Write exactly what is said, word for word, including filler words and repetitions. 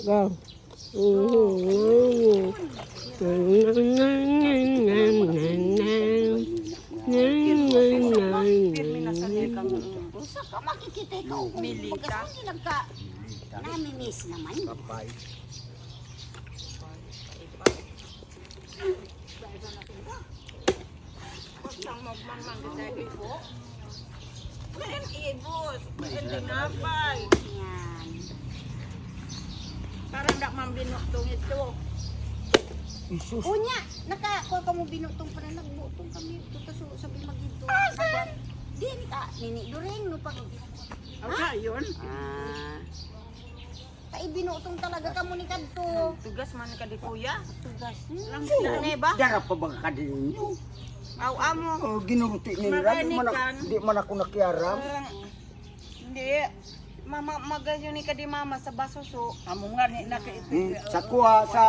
Go. Pirmi na sa leg ang Usa ka makikita ikaw kung Milita. Bagas mo, hindi nagka-, namimiss naman. Kapay. Basta magmangmang ka sa ibo. Kaya ibos, kaya tinapay. Yan. Parang da man binutong ito. Isus. Unya, naka, kuha ka mo binutong pa na, nagbutong kami. Ito, taso, sabi mag-ito. Asan? Di, ni ka, nini, during, no, pag, Ang Ha? Sayon? Ah. Kay binutong talaga kamo ni kadto. Tugas man ka di kuya. Tugas. Lang Ano ba? Dara pa ba ka din ninyo? Aw, amo. Oh, ginuruti nila. Di man, ak- Maranikan. Di man ako nakiaram. Ah, hindi. Mama, magayon ni ka di mama sa basuso. Amo nga ni nakaipig. Hmm, sa kuha, sa